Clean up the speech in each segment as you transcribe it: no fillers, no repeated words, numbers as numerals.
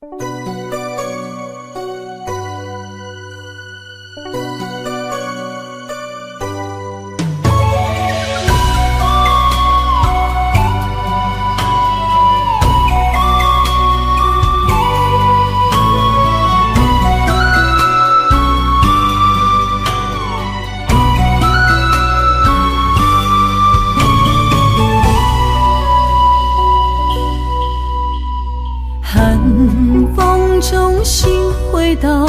寒風中，心回到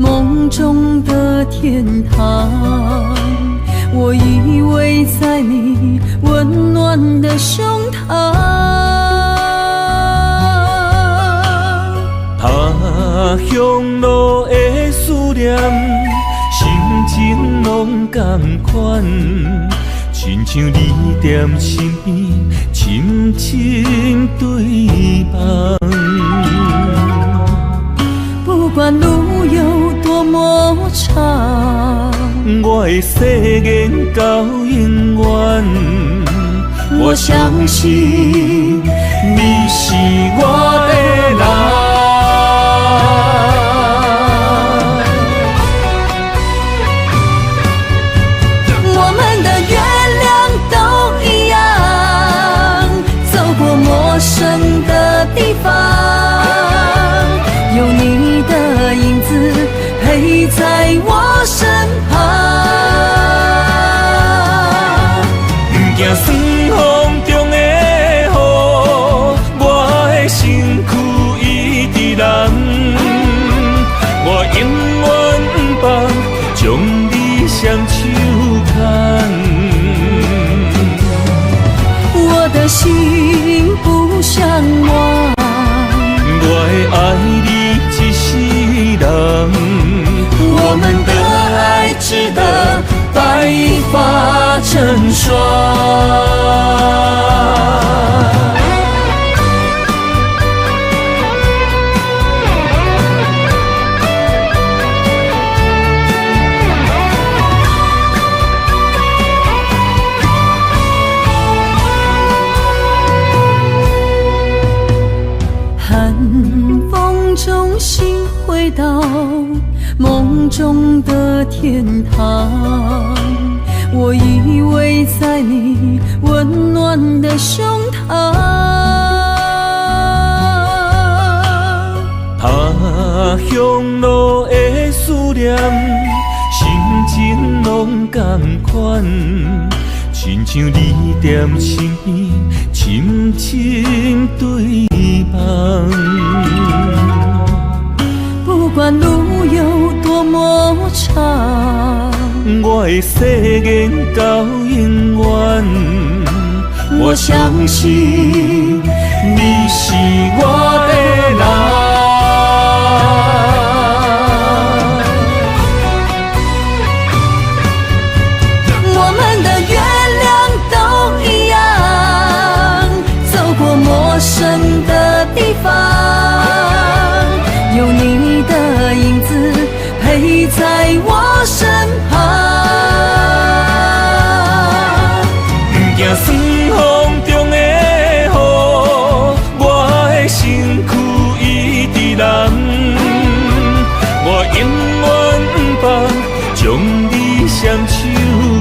夢中的天堂。我依偎在你溫暖的胸膛。他鄉路的思念，心情攏仝款，親像你踮身邊，深深對望。不管路有多麼長，我會誓言到永遠。我相信你是我的人。我們的月亮都一樣，走過陌生的地方，有你的影子陪在我身旁。不驚霜風中的雨，我的身軀一直人，我永遠不放，將你雙手牽。我的心不相忘，我會愛你一世人。我們的愛值得白髮成霜。寒風中，心回到夢中的天堂。我依偎在你溫暖的胸膛。他鄉路的思念，心情攏仝款，親像你踮身邊，深深對望。不管路有多麼長，我會誓言到永遠。我相信你是我的人。我們的月亮都一樣，走過陌生的地方，有你的影子陪在我身旁。不驚霜風中的雨，我的身軀一直人，我永遠不放，將你雙手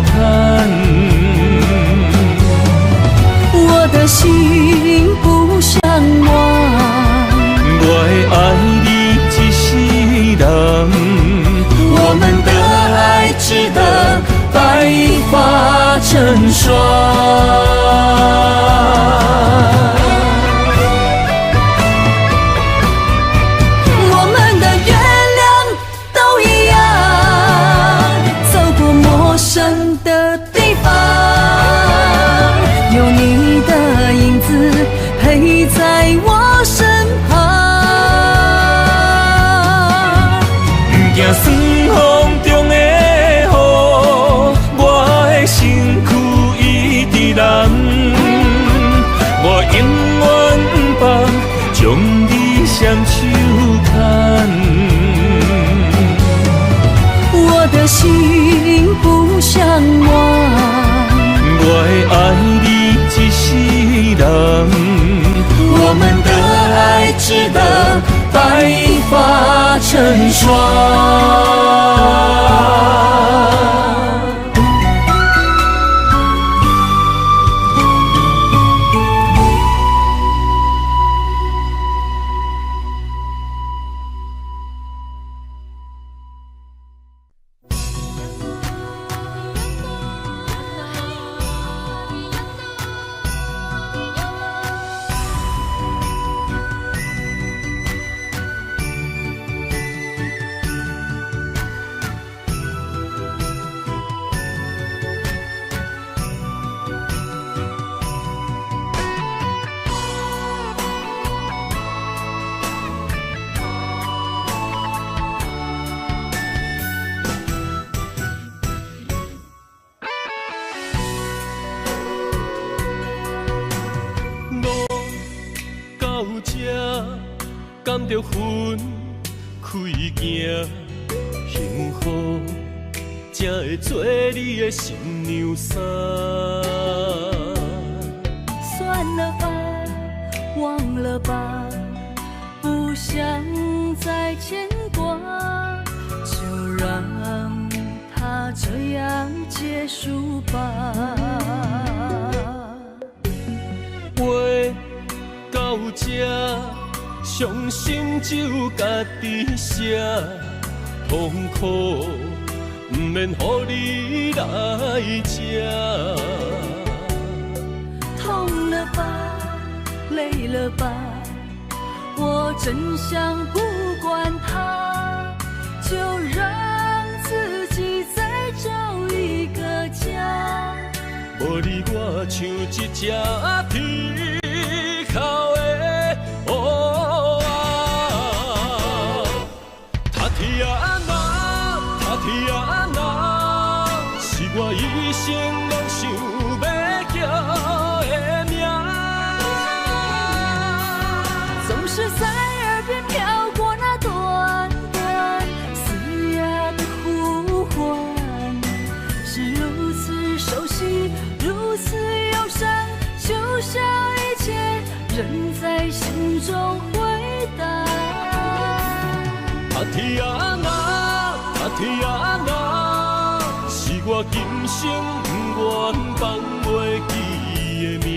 牽。我的心不相忘，我會愛你一世人。我們的愛值得白髮成霜。我們的月亮都一樣，走過陌生的地方，有你的影子陪在我身旁。不驚霜風中的雨，我的身軀一直人，我永遠不放，將你雙手牽。我的心不相忘，我會愛你一世人。我們的愛值值得白髮成霜。敢著分開行，幸福才會做你的新娘衫。算了吧，忘了吧，不想再牽掛，就讓它這樣結束吧。話到這，傷心只有家己寫，痛苦毋免予你來吃。痛了吧，累了吧，我真想不管它，就讓自己再找一個家。無你我像一隻鐵口的烏仔。塔提亞娜，塔提亞娜，是我一生攏想欲叫的名。總是在耳邊飄過那段段嘶啞的呼喚，是如此熟悉，如此憂傷，就像一切仍在心中迴盪。塔提亞娜，塔提亞娜，是我今生不願放袂記的名。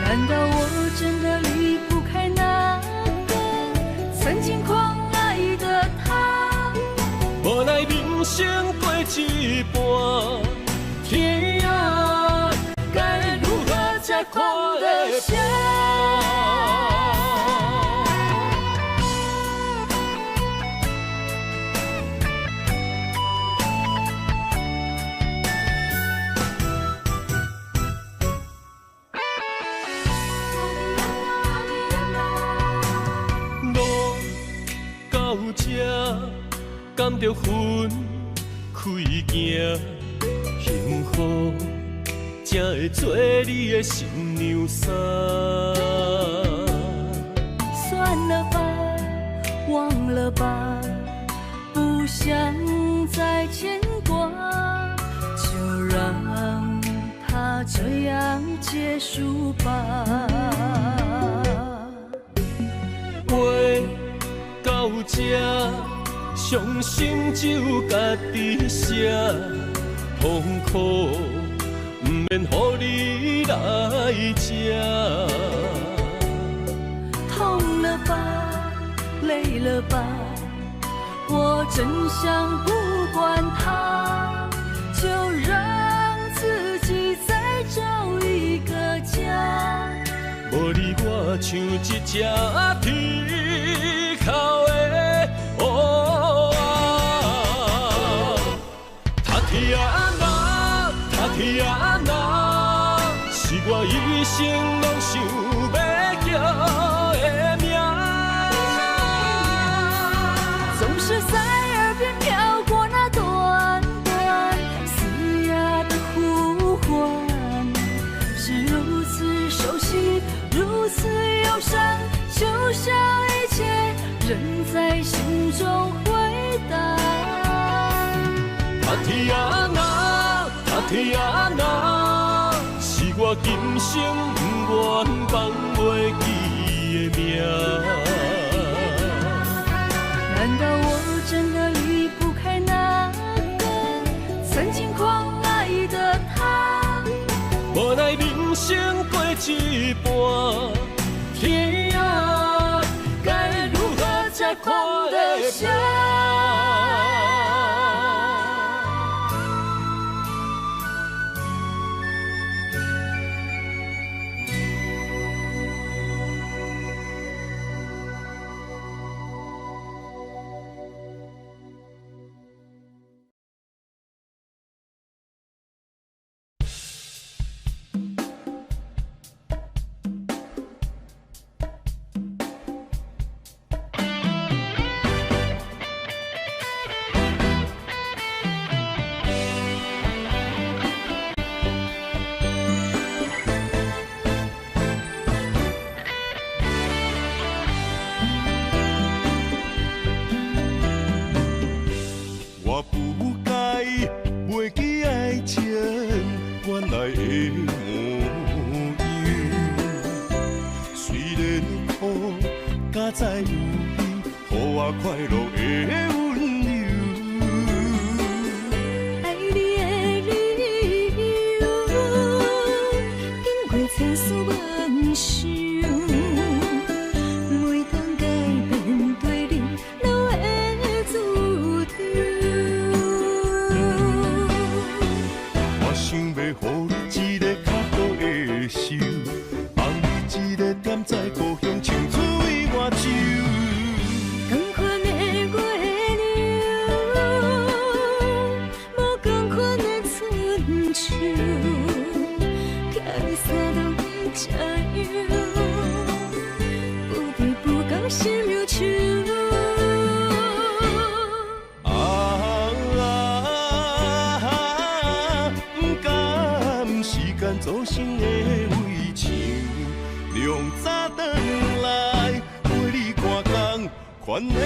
難道我真的離不開那個曾經狂愛的他？無奈人生過一半，天啊，該如何才看得下？路到這，敢著分開行，幸福才會做你的新娘衫。算了吧，忘了吧，不想再牽掛，就讓它這樣結束吧。話到這，傷心只有家己寫，痛苦毋免予你來吃。痛了吧，累了吧，我真想不管它，就讓自己再找一個家。無你我像一隻鐵口的烏仔。塔提亞娜，塔提亞娜，是我一生攏想欲叫的名。總是在耳邊飄過那段段嘶啞的呼喚，是如此熟悉，如此憂傷，就像一切仍在心中迴盪。塔提亞娜，塔提亞娜，是我今今生不愿放袂记的名。难道我真的离不開那個曾經狂愛的他？無奈人生過一半，天啊，該如何才看得下？我不該袂記愛情原來的模樣，雖然苦，敢知有你，予我快樂的溫柔。愛你的理由，經過千思萬想，袂當改變對你留的主張。我想欲予你一個較好的手，放你一個踮在故鄉，唱出伊外酒。仝款的月亮，無仝款的春秋，徛你三頓才有，不知不覺心如秋。啊，不甘時間造成的圍牆，量早轉來，陪你看仝款的月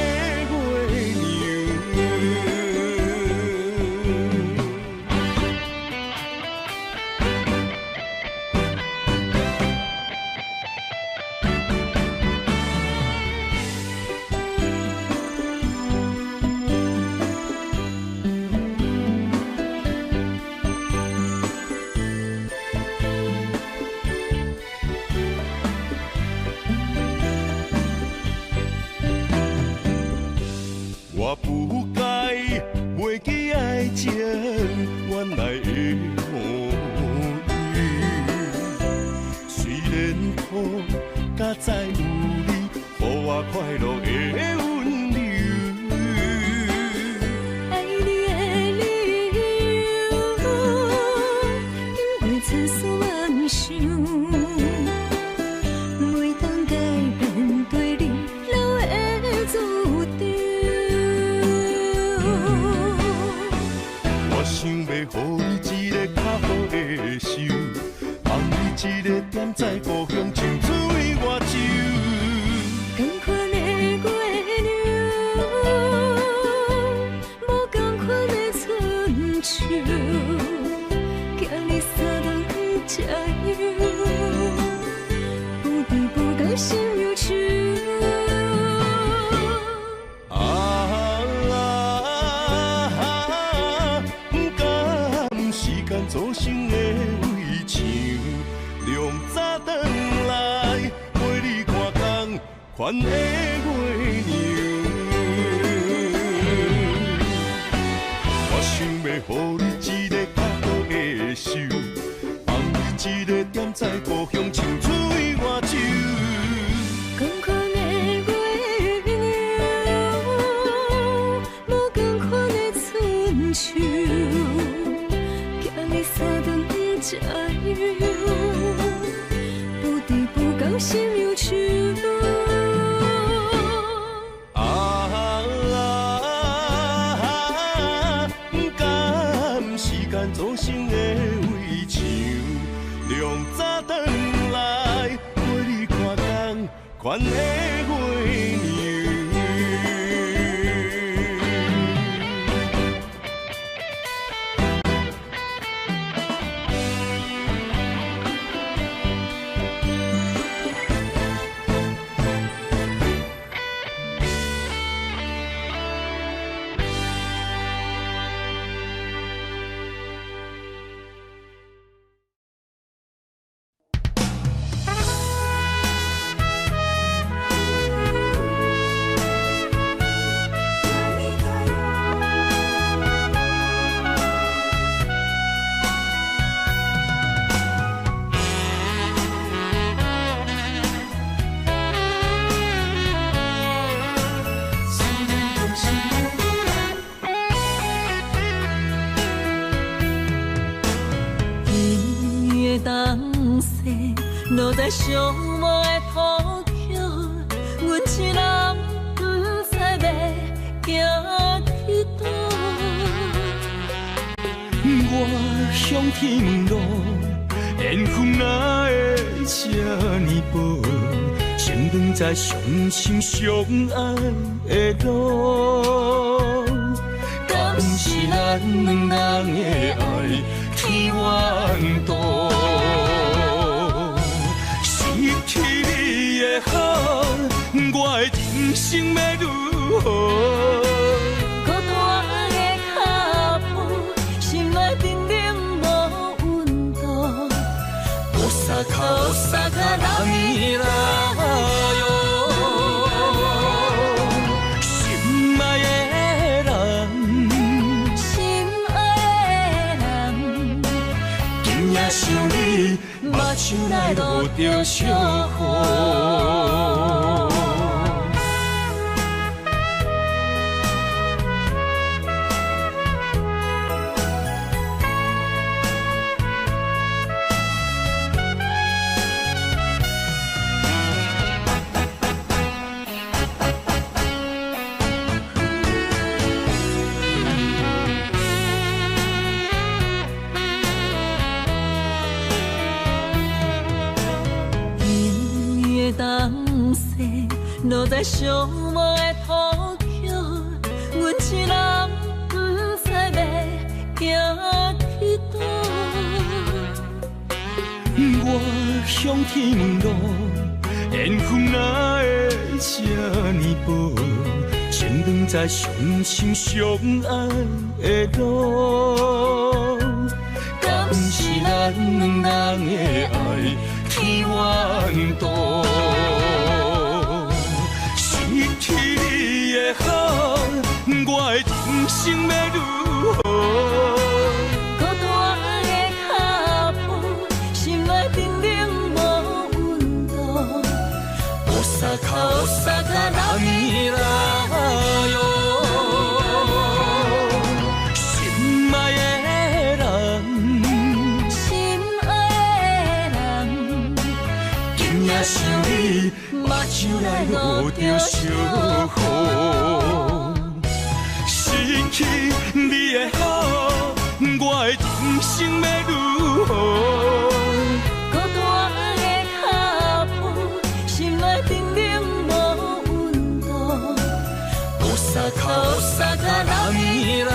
娘。我不該袂記愛情原來的模樣，雖然苦，敢知有你，予我快樂的溫柔。愛你的理由，經過千思萬想，袂當改變對你留的主張。我想欲予你一個較好的手，放你一個踮在故鄉，唱出伊外酒。仝款的月亮，無仝款的春秋，徛你三頓才有，不知不覺心如秋。啊，不甘時間造成的圍牆，量早轉來，陪你看仝款的月娘。我想欲予你一個較好的手，放你一個踮在故鄉，唱出伊外酒。仝款的月亮，無仝款的春秋，徛你三頓才有，不知不覺心如秋。啊，不甘時間造成的圍牆，量早轉來，陪你看仝款的月娘。落在寂寞的土桥，阮一人不知欲行去佗。我向天问路，缘分哪会这呢薄？情长在相心相爱的路，敢是咱两人的爱去怨途？失去你的好，我的人生欲如何？孤单的脚步，心内冰冷无温度。大阪，大阪，人来哟，心爱的人，心爱的人，今夜想你，目睭内落著小雨。落在寂寞的土桥，阮一人不知欲行去佗。我向天问路，缘分哪会这呢薄？情长在相心相爱的路，敢是咱两人的爱去怨途？失去你的好，我的人生欲如何？孤单的脚步，心内冰冷无温度。大阪，大阪，人来哟，心爱的人，心爱的人，今夜想你，目睭内落著小雨。失去你的好，我的人生欲如何？孤单的脚步，心内冰冷无温度。大阪，大阪，人来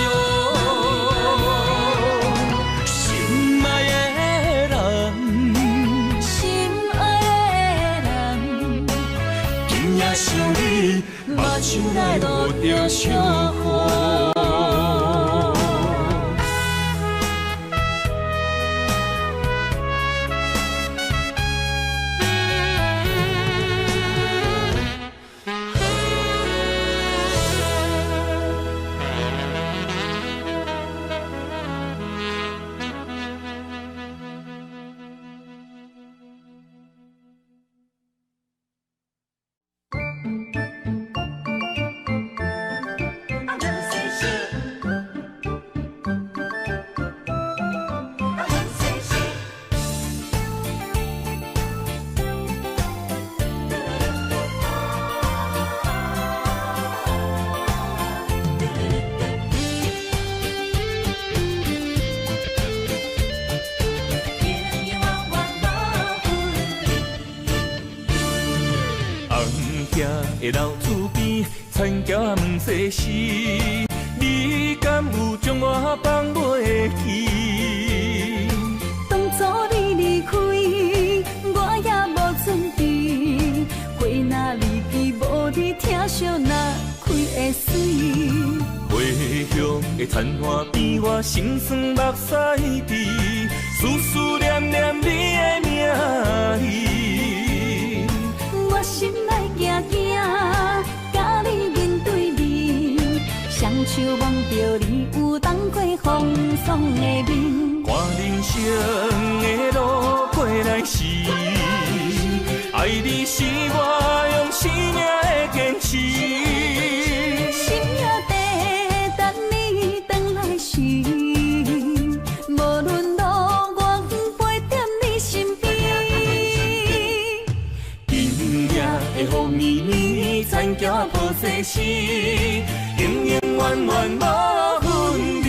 哟，心爱的人，心爱的人，今夜想你，目睭内落著小雨。的老厝边，田桥仔问世事，你敢有将我放袂记？当初你离开，我也无准备。花若离奇，无你疼惜哪开会水？回乡的田岸边，我心酸目屎滴，思思念念你的名字。我心内惊惊，佮你面对面，双手望著你有当过风霜的面。看人生的路过来时，爱你是我用生命的坚持。心也在等你转来时，无论路远，陪踮你身边。的雨绵绵，田徛无世时，永永远远无分离。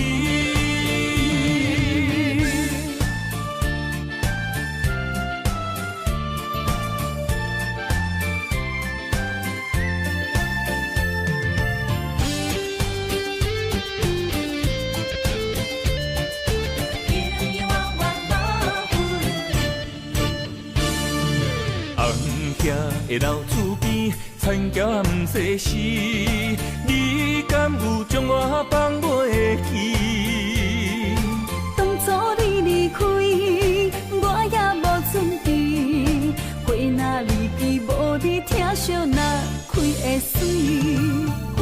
的老厝边，田徛毋世时，你敢有将我放袂记？当初你离开，我也无准备。花若离枝无你，疼惜若开会水。回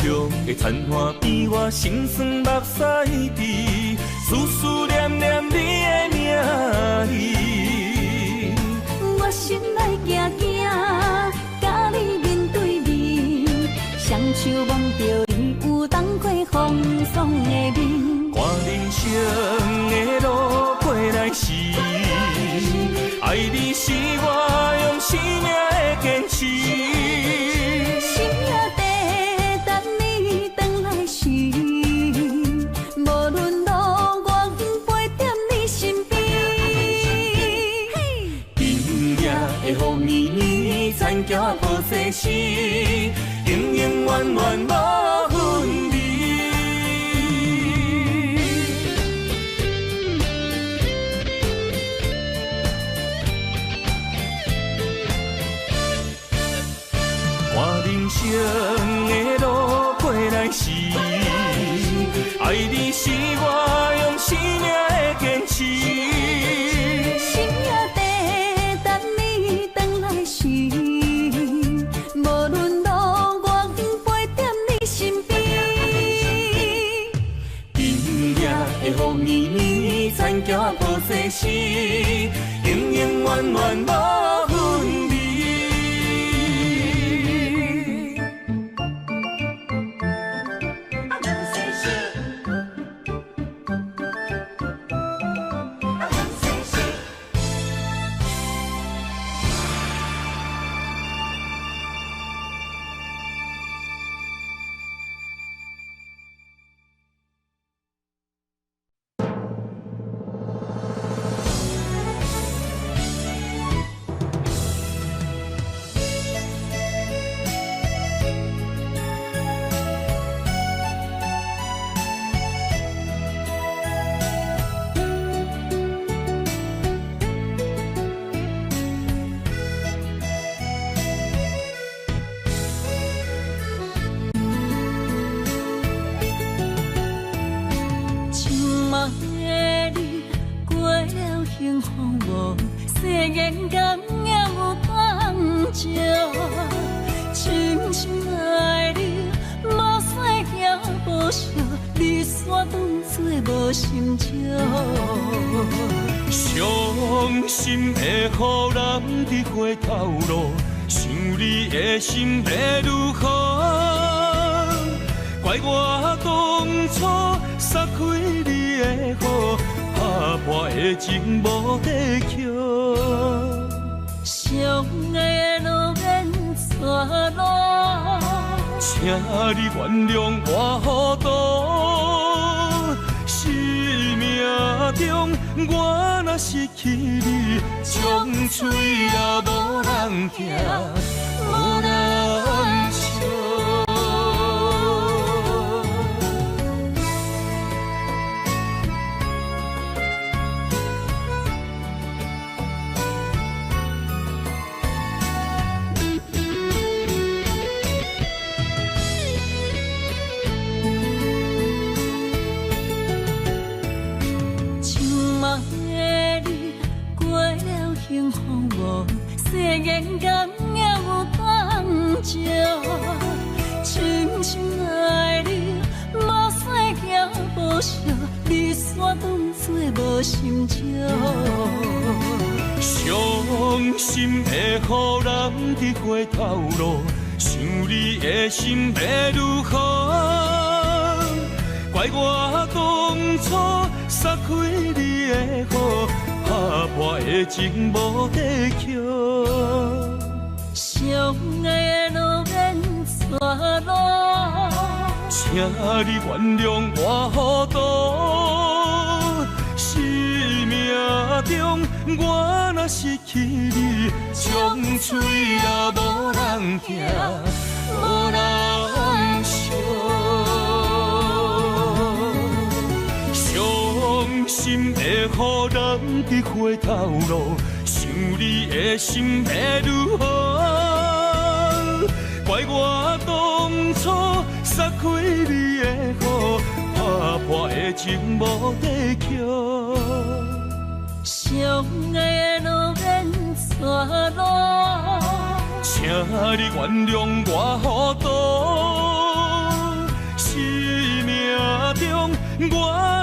乡的田岸边，我心酸目屎滴，思思念念你的名字。我心内惊惊，佮你面对面，双手摸著你有当过风霜的面。看人生的路过来时，爱你是我用生命的坚持。心也在等你转来时，无论路远，陪在你身边。今夜的雨绵绵，田徛无世时，永永远远无分离。看人生的路过来时，爱你是我用生命的坚持。心也在等你转来时，无论路远，陪在你身边。今夜的雨绵绵，田徛无世时，永永远远无分离。伤心的予人伫回头路，想你的心欲如何？怪我当初撒开你的好，打破的情无地捡。相爱的路免带路，请你原谅我糊涂。生命中我若失去你，从嘴也无人听，无人笑。誓言敢也有当情，深深爱你，无细惊无惜，你煞当作无心情。伤心的予人伫回头路，想你的心欲如何？怪我当初撒开你的好，打破的情无地捡。相請你原諒我糊塗。生命中我若失去你，衝喙也無人疼，無人惜。傷心的予人伫回頭路，想你的心欲如何？怪我當初撒開你的好，拍破的情無地捡。相愛的路免帶路，請你原諒我糊塗。生命中我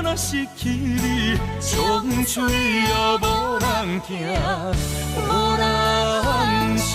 若失去你，衝喙也無人疼，無人惜。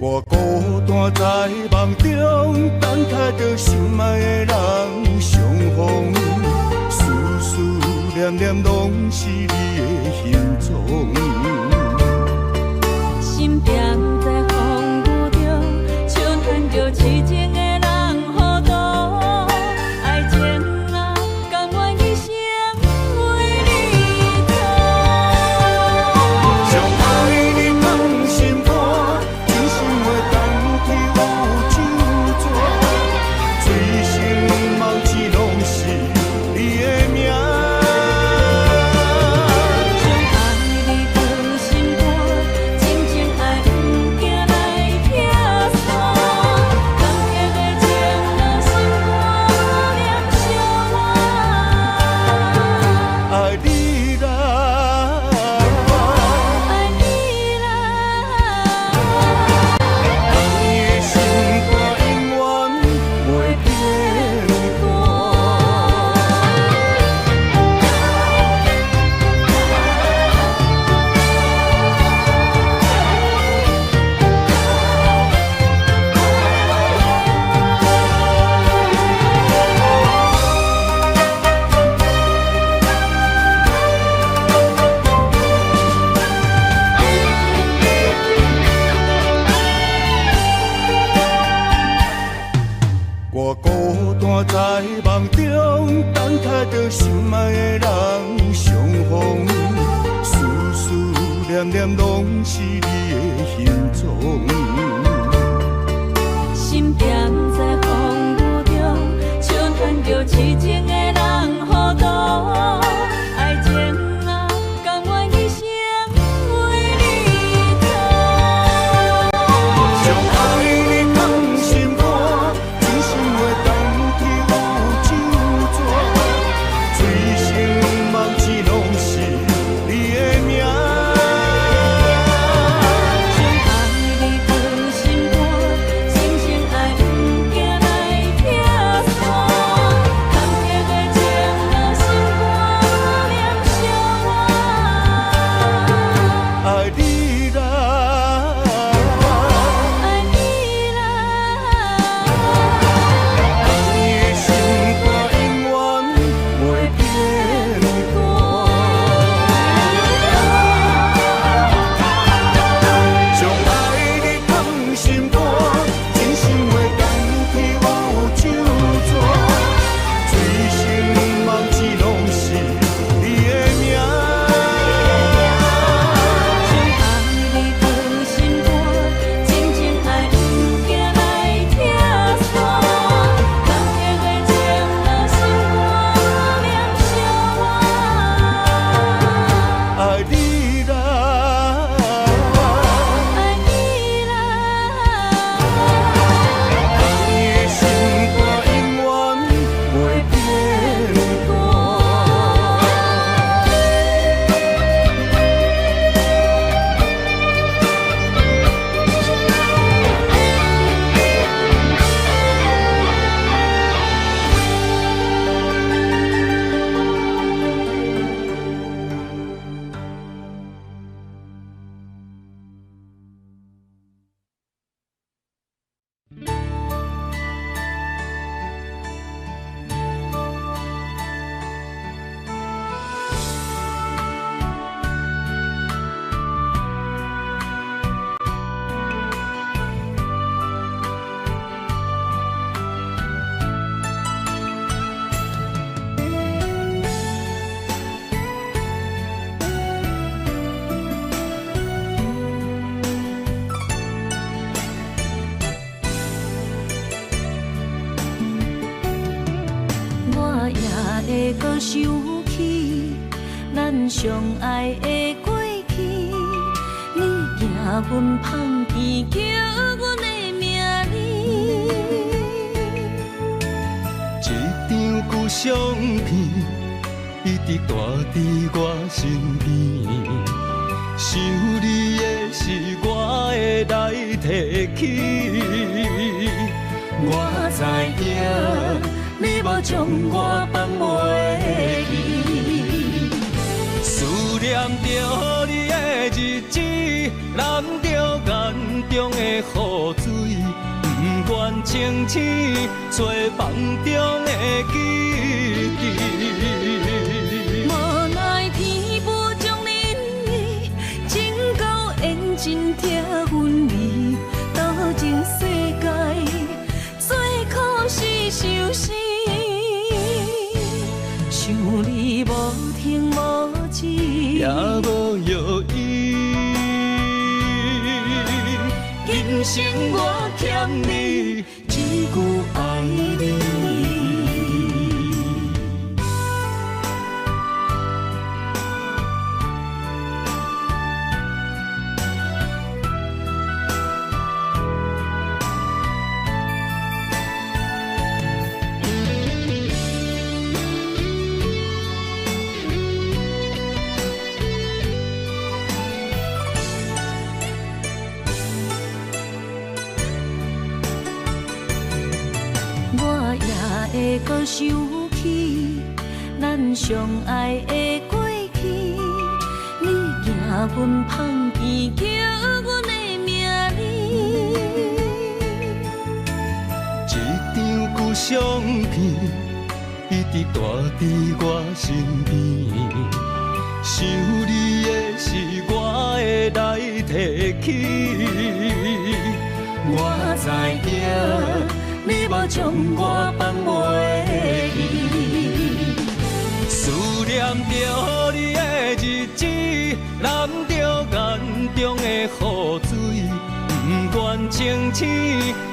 我孤單在夢中，等待著心愛的人相逢，思思念念攏是你的形狀。心踮在風雨中，像牽著痴情的人糊塗。愛情啊，甘願一生為你做。上愛你放心肝，真心話當天有酒泉，醉生夢死攏是你的名。上愛你藏心肝，真情愛毋驚來拆散。感激的情若心肝念相换。愛你啦，愛你啦，愛你的心肝永遠袂變卦。我孤單在夢中，等待著心愛的人相逢，思思念念攏是你的形狀。心踮在風雨中，像牽著痴情的人糊塗。愛情啊，甘願一生為你做。上愛你放心肝，真心話當天有酒泉，醉生夢死攏是你的名。上愛你藏心會閣想起咱相愛的過去。你驚阮芳甜叫阮的名字。一張舊相片，一直蹛佇我身邊。想你的是我會來提起。我知影你無將我放袂記，思念著你的日子，淋著眼中的雨水，不願清醒，做夢中的基地。無奈天無將恁意，情到緣盡拆分離，多情世界最可惜相思。想你無停無止，也無藥醫。今生我欠你一句愛你。我也會閣想起咱相愛的過去，你驚阮芳甜叫阮的名字。一張舊相片，一直蹛佇我身邊。想你的是我會來提起。我知影你無將我放袂記，思念著你的日子，淋著眼中的雨水，不願清醒，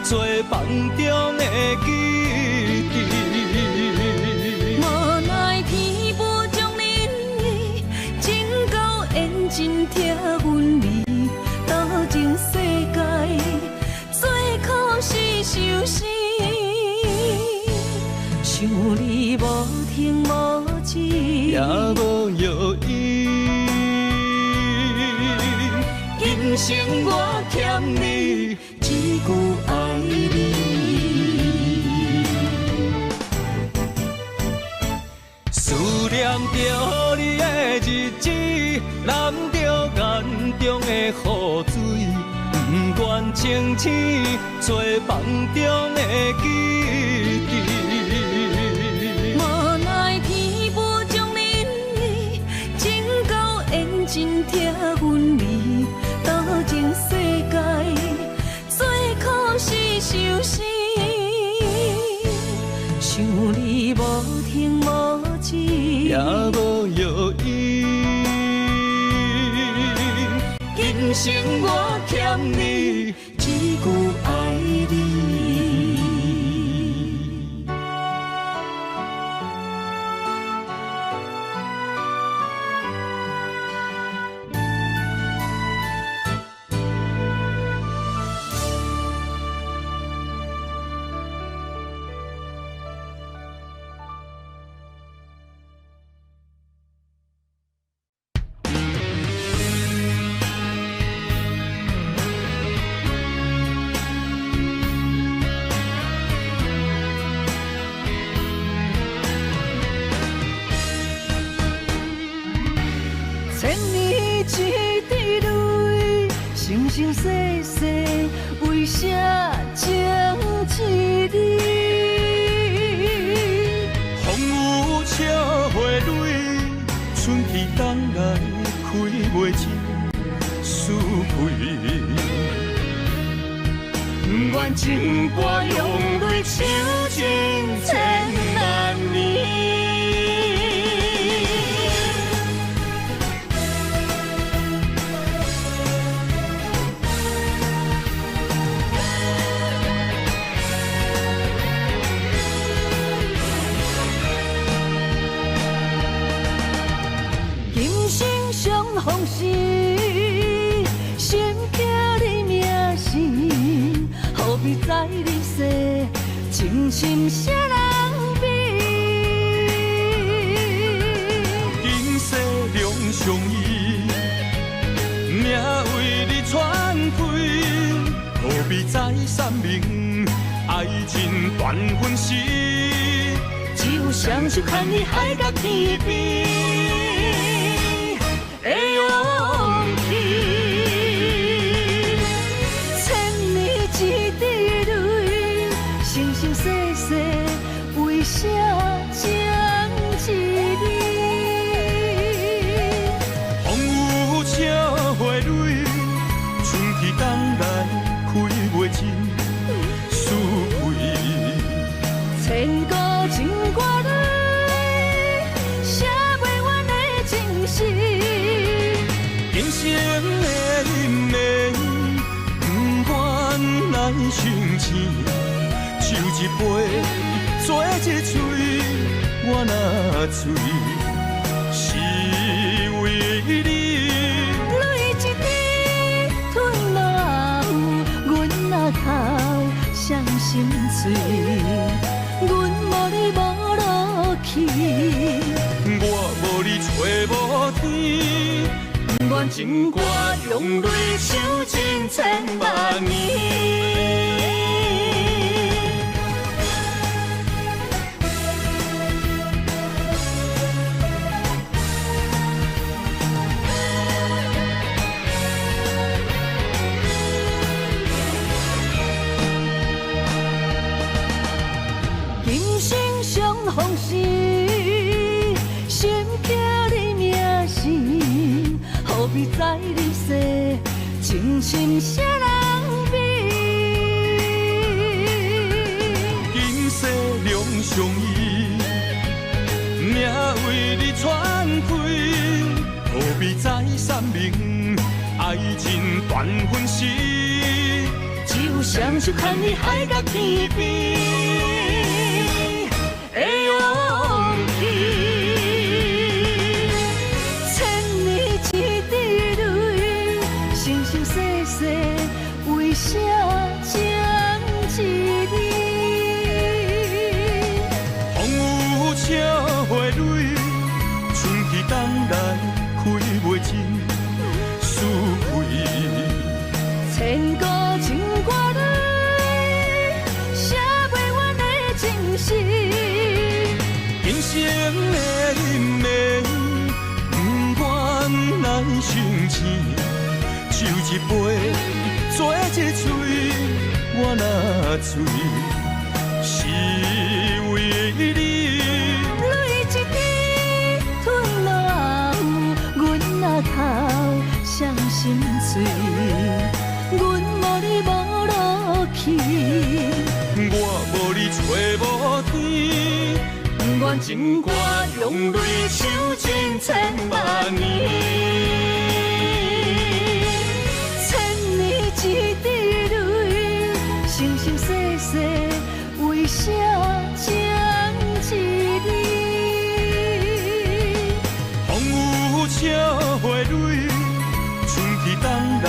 做夢中的基地。無奈天無將恁意，情到緣盡拆分離，多情世界最可惜相思。想你無停無止，也無藥醫。今生我欠你一句愛你。思念著你的日子，淋著眼中的雨水，不願清醒，做夢中的基地。無奈天無將恁意，情到緣盡拆分離，多情世界最可惜相思。想你無停無止，也無藥醫。今生我欠你一句愛你。千年一滴淚，生生世世為啥情一字？風雨車花蕊，春去冬來開袂盡，思開。不願情歌用淚唱盡千萬年。時，心刻你名姓，何必在人世，情深誰人比？今世兩相依，命為你傳開，何必再三明愛情斷分時？只有雙手牽你海角天邊的勇氣。千年一滴淚，生生世世為啥情一字？風雨車花蕊，春去冬來開袂盡，思開。千古情歌淚，寫袂完的情诗。今生的姻緣，不願來相欠，酒一杯，嘴一喙，我若醉，是為你。淚一滴吞落喉，阮若哭，誰心碎？阮無你無落去，我無你揣無天，不願情歌用淚唱盡千萬年。今生相逢時，心刻你名姓，何必在人世，情深誰人比？今世兩相依，命為你傳開，何必再三明愛情斷分時？只有雙手牽你海角天邊的勇氣。千年一滴淚，生生世世為啥情一字？風雨車花蕊，春去冬來開袂盡，思開。千古情歌淚，寫袂完的情詩。今生的姻緣，不願來相欠，酒一杯，嘴一喙，我若醉，是為你。淚一滴吞落喉，阮若哭，誰心碎？阮無你無落去，我無你揣無天，不願情歌用淚唱盡千萬年。千年一滴淚，生生世世為啥情一字？風雨車花蕊，春去冬來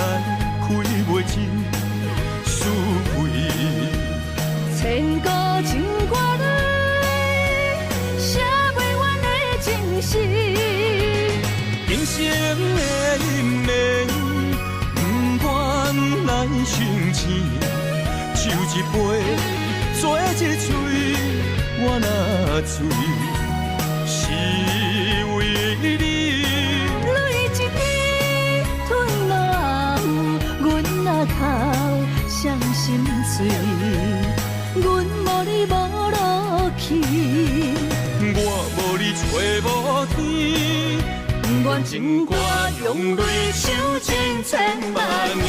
開袂盡，思開。千古情歌淚，寫袂完的情詩。今生的姻緣，不願來相欠，酒一杯，嘴一喙，我若醉，是為你。淚一滴吞落喉，阮若哭，誰心碎？阮無你無落去，我無你揣無天，不願情歌用淚唱盡千萬年。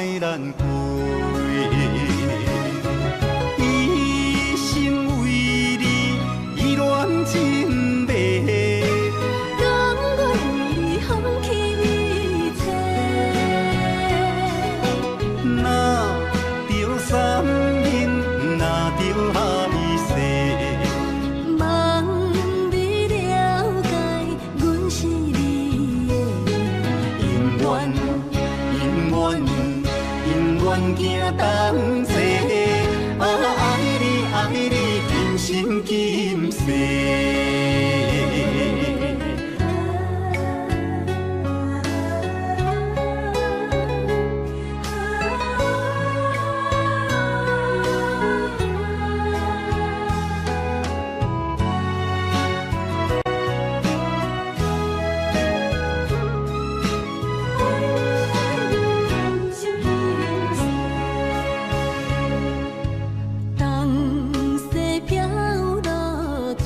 莫难过。一生为你依恋情迷，甘愿为你放弃一切。若著三面，若著海誓，望你了解，阮是你的。永远，永远，永远行同齐。啊，爱你，爱你，今生今世。东西飘落地，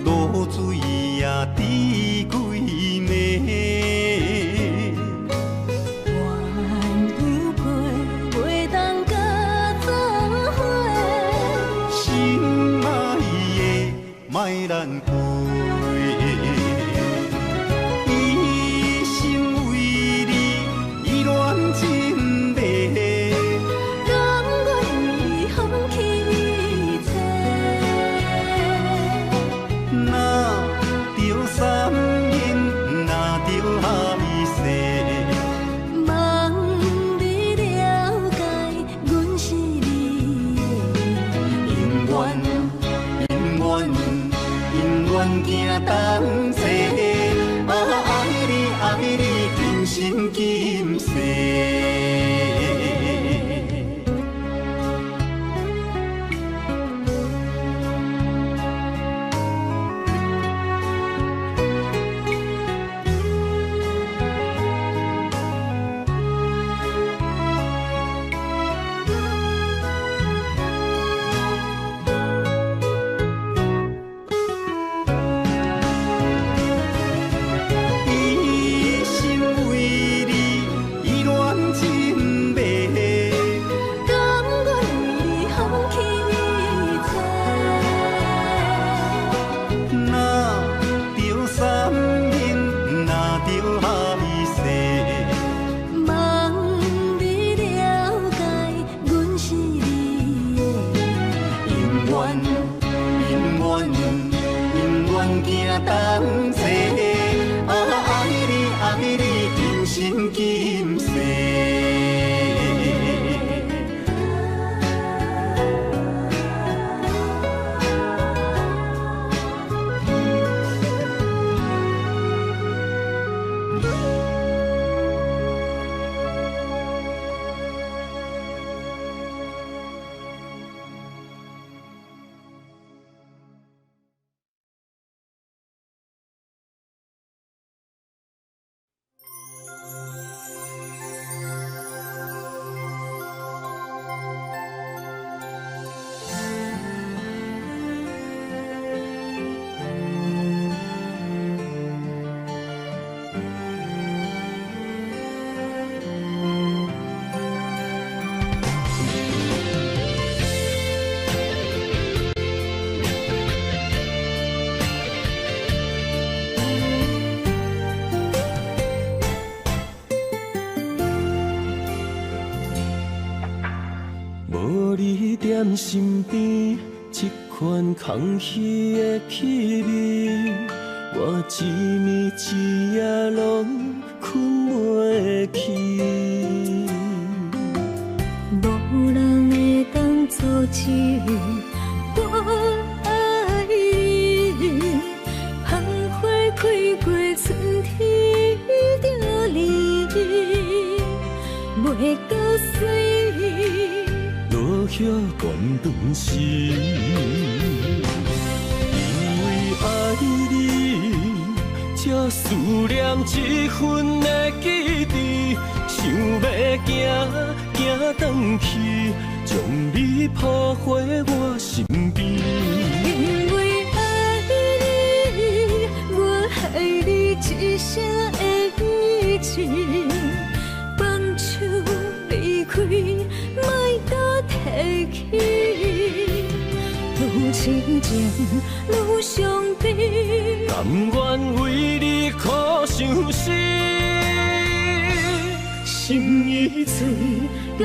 露水也滴几暝。鸳鸯被袂当佮做伙。心爱的，莫难过。一生为你依恋情迷，甘愿为你放弃一切。若著三面，若著海誓，望你了解，阮是你的。永远，永远，永远行同齐。啊，爱你，爱你，今生今世。一生为你依恋情迷，甘愿为你放弃一切。若著三面，若著海誓，望你了解，阮是你的。永远，永远，永远行同齐。啊，爱你，爱你，今生今世。无你踮身边，这款空虚的气味，我一暝一夜拢睏袂去。无人会当阻止我爱你，芳花开过春天著你，袂到水。落叶断断时，因为爱你，才思念这份的记忆，想欲行行转去，将你抱回我身边。因为爱你，我爱你一生的一世。深情愈傷悲。甘願為你苦相思。心已碎，咱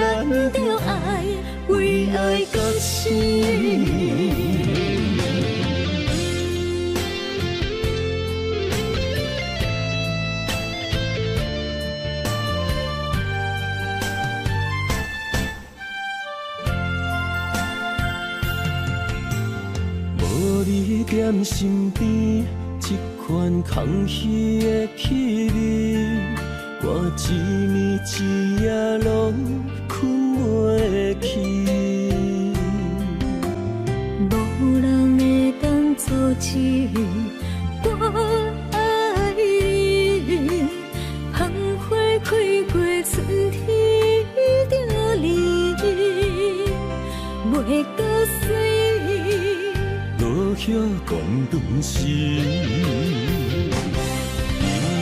著愛為愛共死。無你踮身邊，這款空虛的氣味，我一暝一夜攏睏袂去。無人會當阻止我愛你，芳花開過春天著你，袂閣水。落葉断断时，因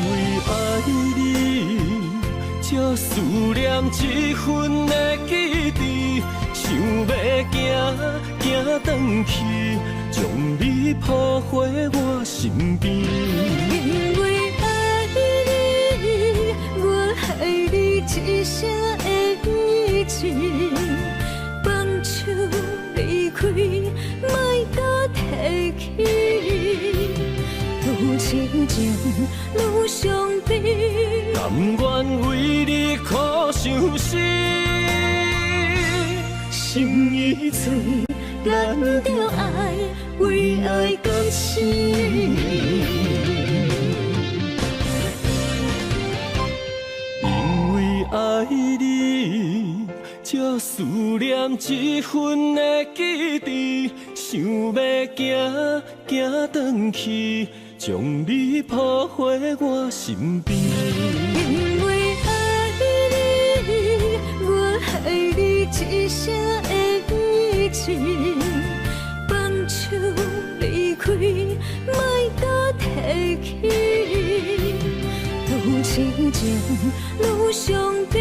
為愛你，才思念這份的記憶，想欲行行轉去，將你抱回我身邊。因為愛你，我愛你一生的一世，放手離開，莫閣提起。愈深情愈傷悲，甘願為你苦相思。心已碎，咱著愛為愛共死。因為愛你，才思念這份的記憶，想欲行行轉去，將你抱回我身邊。因為愛你，我愛你一生的一世，放手離開，莫閣提起。愈深情愈傷悲，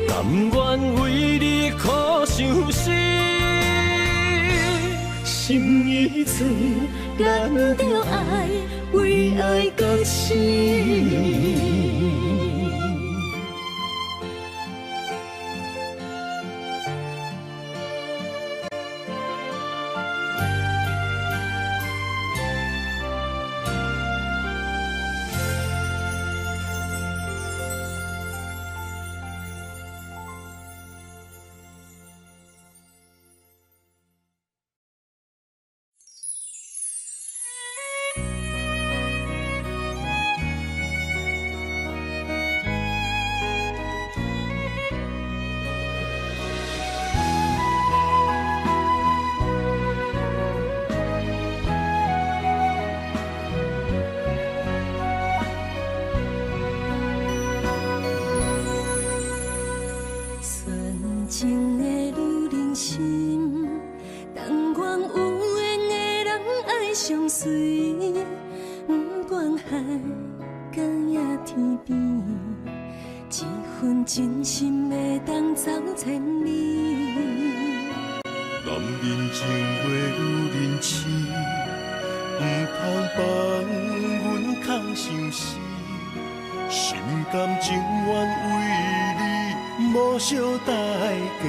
甘願為你苦相思。心已碎，咱著愛為愛共死。純情的女人心，但願有緣的人愛相隨，不管海角也天邊，這份真心會當走千里。男人情話女人痴，毋通放阮空相思，心甘情願為你無惜代價，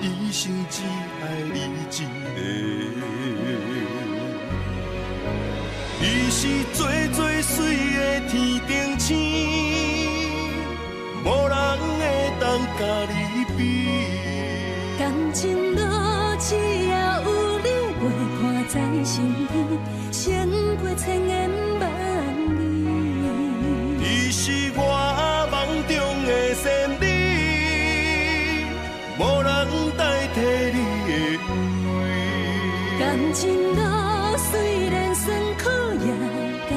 一生只愛你一个。你是最最水的天頂星，無人會當佮你比。感情路只要有你陪伴在身邊，勝過千言萬語。你是我夢中的仙女，無人代替你的位。感情路雖然酸苦也甘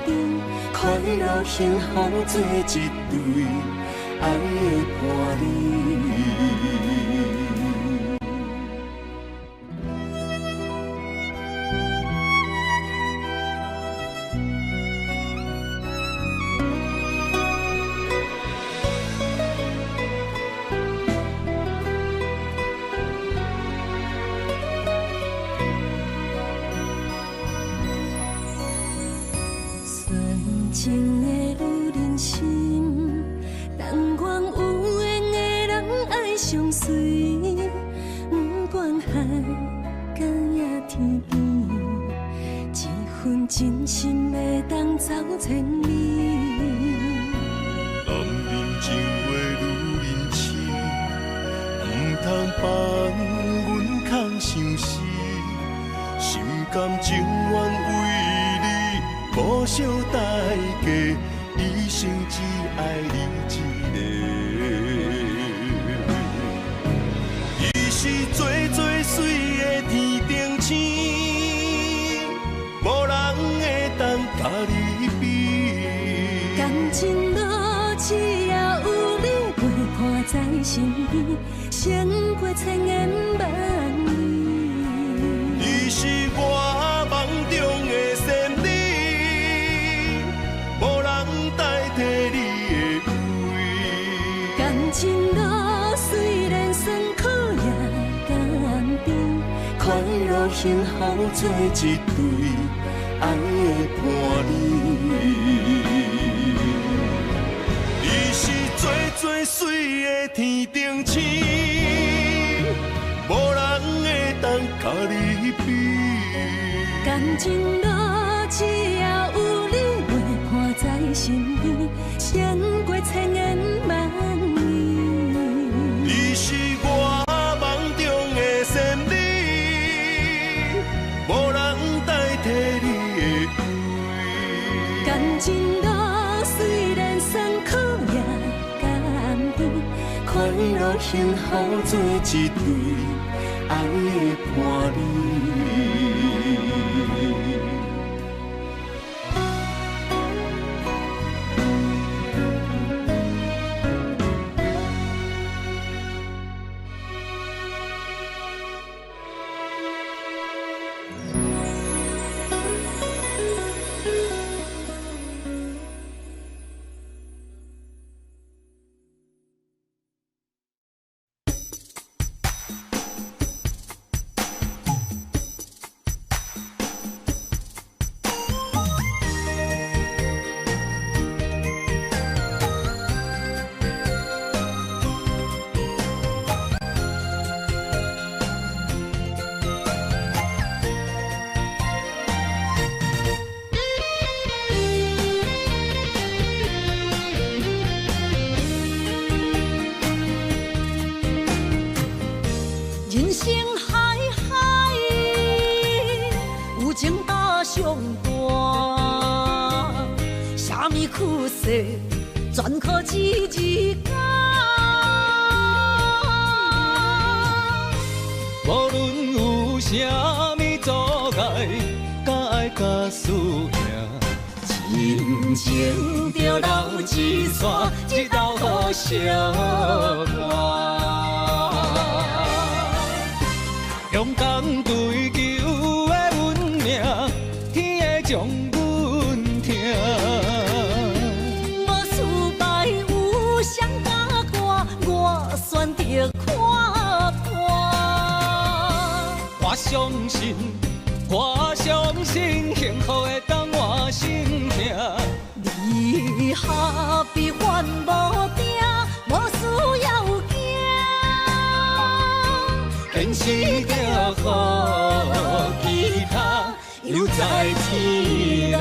甜，快樂幸福做一對愛的伴侶。相隨，不管海角抑天邊，這份真心會當走千里。男人情話女人痴，毋通放阮空相思，心甘情願為你無惜代價，一生只愛你一个。你是最最媠的天頂星，無人會當佮你比。感情路只要有你陪伴在身邊，勝過千言萬語。你是我夢中的仙女，無人代替你的位。感情路雖然酸苦也甘甜，快樂幸福做一對愛的伴侶。你是最最媠的天頂星，無人會當佮你比。感情路只要有你陪伴在身邊，勝過千言萬語。你是我夢中的仙女，無人代替你的位。感情路雖然酸苦也甘甜，快樂幸福做一對愛的伴侶。人生海海，有情大相伴，啥物苦涩，全靠这日间。无论有啥物阻碍，甲愛甲输赢，亲情就留一线，一道好相伴。勇敢追求的运命，天会将阮疼。无失败有谁敢我，我选择看破。我相信，我相信幸福會當換心疼。你何必烦无定，无需要惊。坚持著好，其他犹在天啦。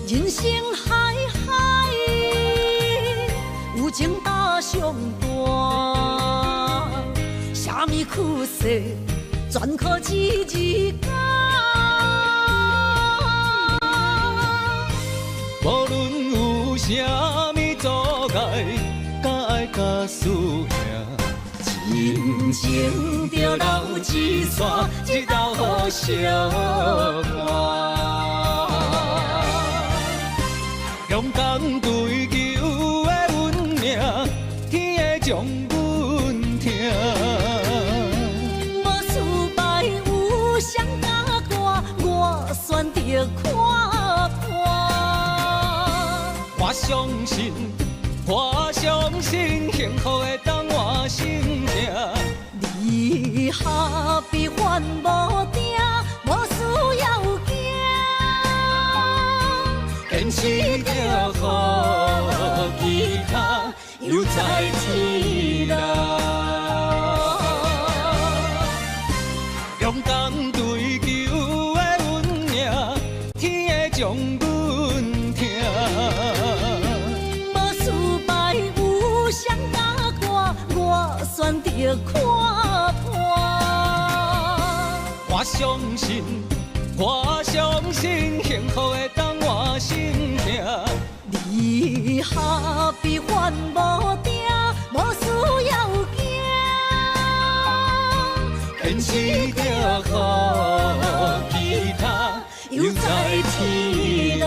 人生海海，有情大相伴，啥物苦涩，全靠这日间。无论有啥物阻碍，甲愛甲输赢，亲情就留一线，一道好相伴。勇敢追求的运命，天會將阮疼。無失敗有誰敢我，我選擇看破。相信，我相信幸福會當換心疼。你何必還無定，無需要驚。堅持著好彼跤，又再起來。勇敢追求的運命，天會將阮疼。無失敗有誰教我，我選擇看破。我相信，我相信幸福會當換心疼。你何必還無定，無需要驚。堅持著好彼跤，又再起來。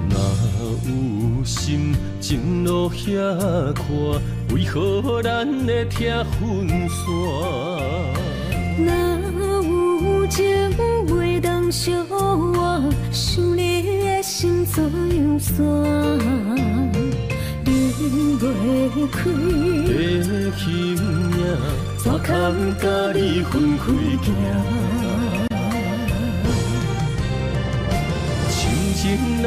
若有心情路遐宽，為何咱會疼分散？若有情袂當相換，想你的心怎樣散？離袂開的形影，怎堪佮你分開行？深情難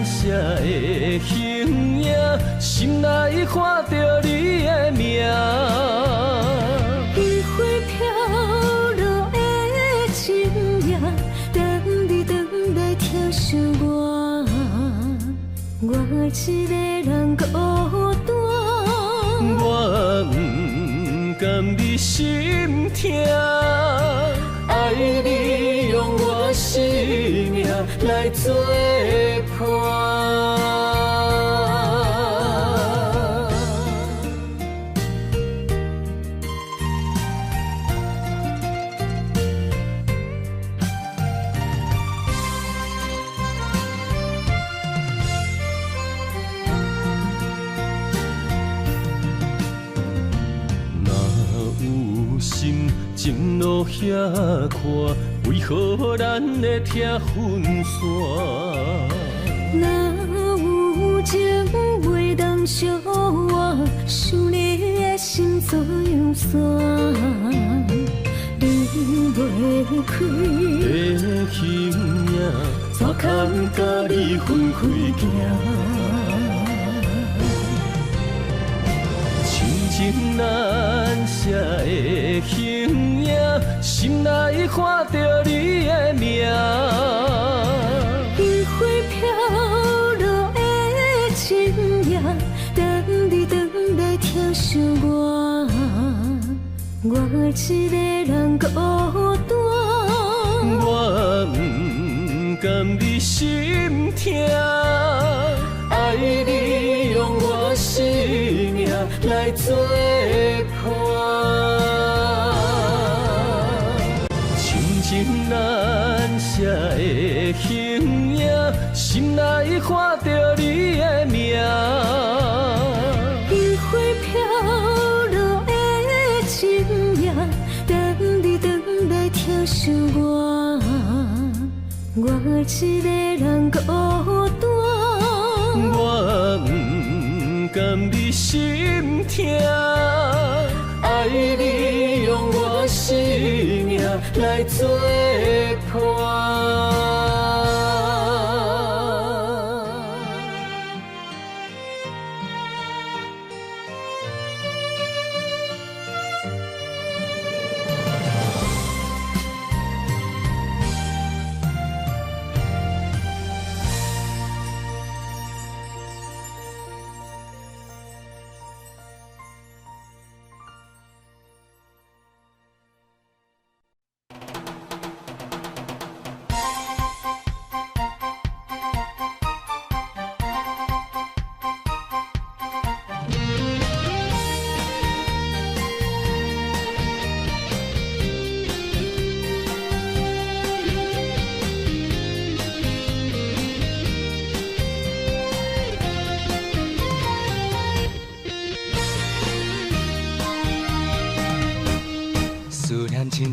捨的形影，心內看著你的名。樱花飄落的情影，等你轉來疼惜我，我一個人孤單。我不甘你心疼，愛你用我生命來作伴。若有心情路遐寬，為何咱會疼分散？若有情袂當相換，想你的心怎樣散？離袂開的形影，怎堪佮你分開行？深情難捨的形影，心內看著你的名。櫻花飄落的情影，等你轉來疼惜我，我一個人孤單。我不甘你心疼，愛你用我生命來作伴。深情難捨的形影，心內看著你的名。櫻花飄落的情影，等你轉來疼惜我，我一個人孤單。我不甘你心疼，愛你用我生命來作伴。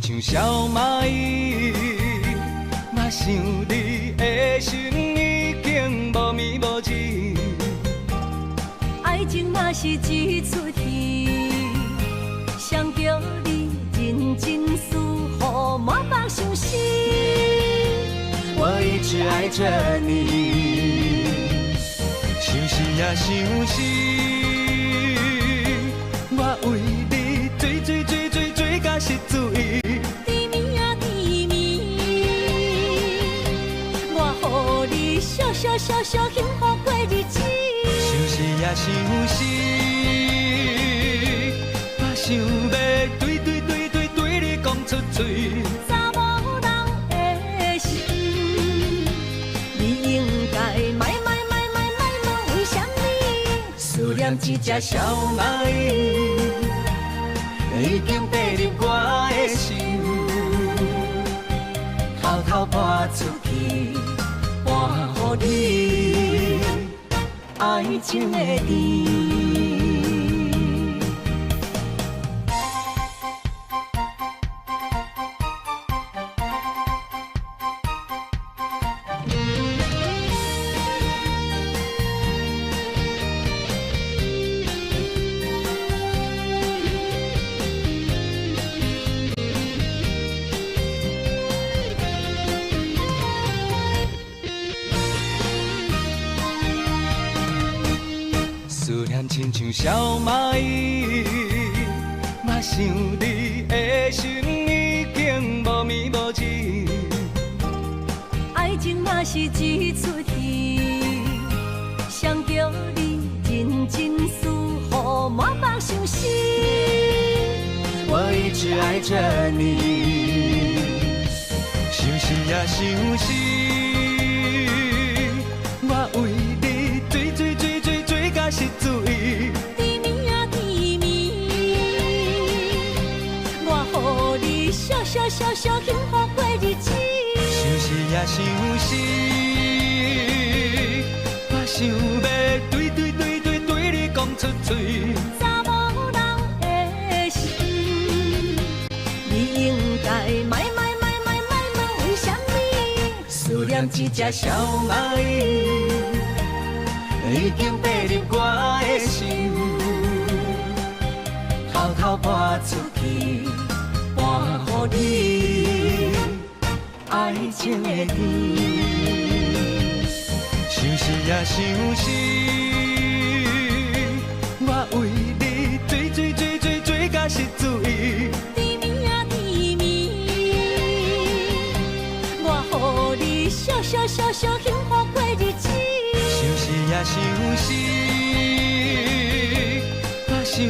親像小蚂蚁，我想你的心已經無眠無志。愛情若是一齣戲，誰叫你認真輸，予滿腹相思。我一直愛著你，相思啊相思，我為你醉醉醉醉醉甲失醉。甜蜜啊甜蜜，我予你惜惜惜惜幸福過日子。相思啊相思，我想欲對對對對對你講出嘴。查某人的心，你應該莫莫莫莫莫問為啥物？思念這隻小螞蟻，已經爬入我的心，偷偷搬出去，搬予你愛情的甜。思念親像小螞蟻，我想你的心已經無眠無志。愛情若是一齣戲，誰叫你認真輸，予滿腹相思。我一直愛著你，相思啊相思，我為你醉醉醉醉醉甲失醉。甜蜜啊甜蜜，我予你惜惜惜惜幸福過日子。相思啊相思，我想欲對對對對對你講出嘴。查某人的心，你應該莫莫莫莫莫問為啥物？思念這隻小螞蟻，已經爬入我的心，偷偷搬出去，搬予你愛情的甜。相思啊相思，我為你醉醉醉醉醉甲失醉。甜蜜啊甜蜜，我予你惜惜惜惜幸福過日子。相思啊相思，我想欲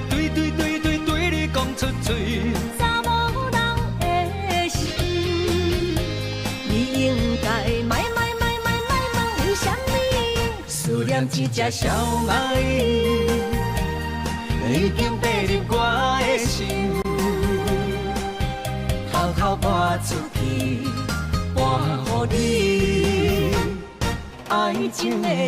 對對對對對你講出嘴。查某人的心，你應該莫莫莫莫莫問為啥物？思念這隻小螞蟻，已經爬入我的心，偷偷搬出去，搬予你愛情的甜。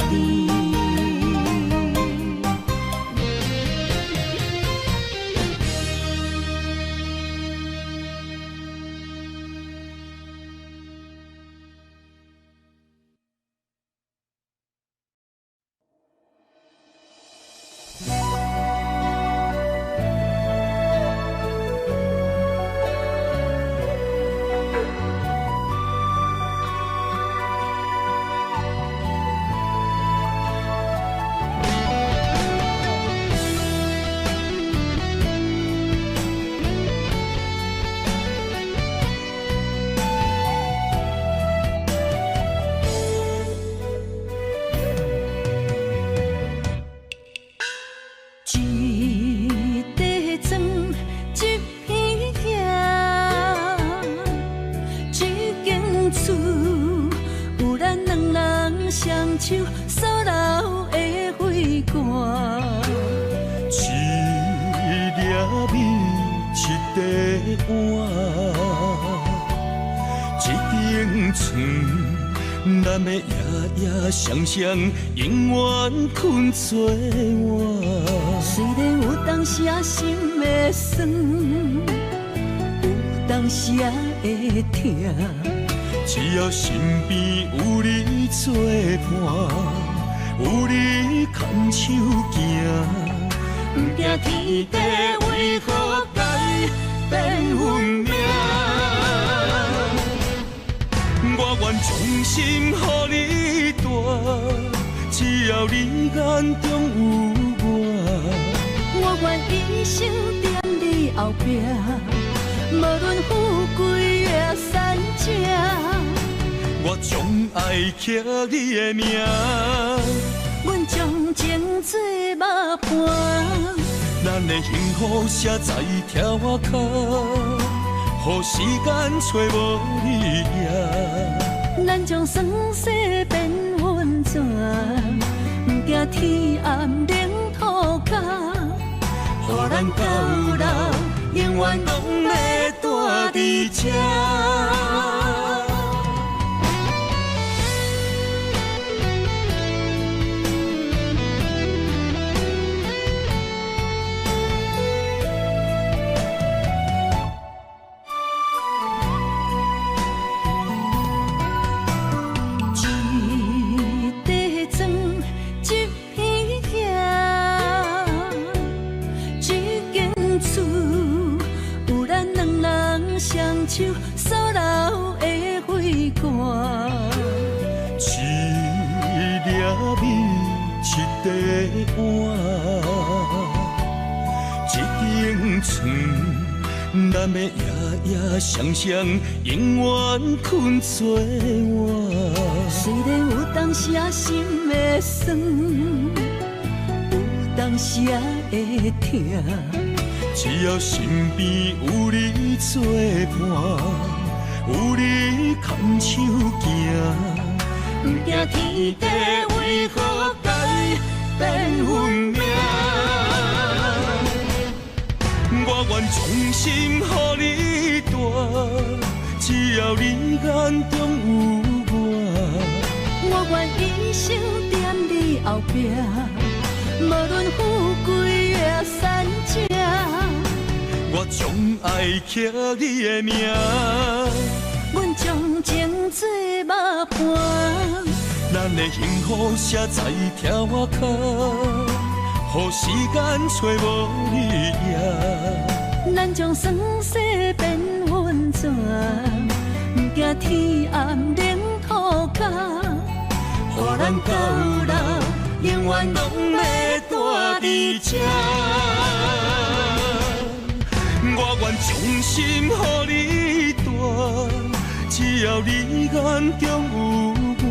一塊磚，一片葉，一間厝，有咱兩人雙手所留的血汗。一粒米，一塊碗，一間床，咱的夜夜双双，永遠睏做伴。雖然有當時仔心會酸，有當時仔會疼。只要身邊有你作伴，有你牽手行，不驚天地為何改變運命。我願將心予你蹛，只要你眼中有我。我願一生踮你後壁，無論富貴抑散赤。我將愛刻你的名，阮將情做肉伴。咱的幸福寫在柱仔跤，予時間揣無你影。咱將酸世變温泉，不驚天暗冷塗跤。予咱到老，永遠攏欲蹛佇這。一块砖，一片瓦，一间厝，有咱兩人雙手所留的血汗。一粒米，一块碗，一间床，咱欲夜夜双双，永远睏做伴。雖然有當時仔心會酸，有當時仔會疼。只要身邊有你作伴，有你牽手行，不驚天地為何改變運命。我願將心予你蹛，只要你眼中有我。我願一生踮你後壁，無論富貴抑散赤。我將愛刻你的名，阮將情做肉伴。咱的幸福寫在柱仔跤，予時間揣無你影。咱將酸世變温泉，不驚天暗冷塗跤。予咱到老，永遠攏欲蹛佇這。我願將心予你蹛，只要你眼中有我。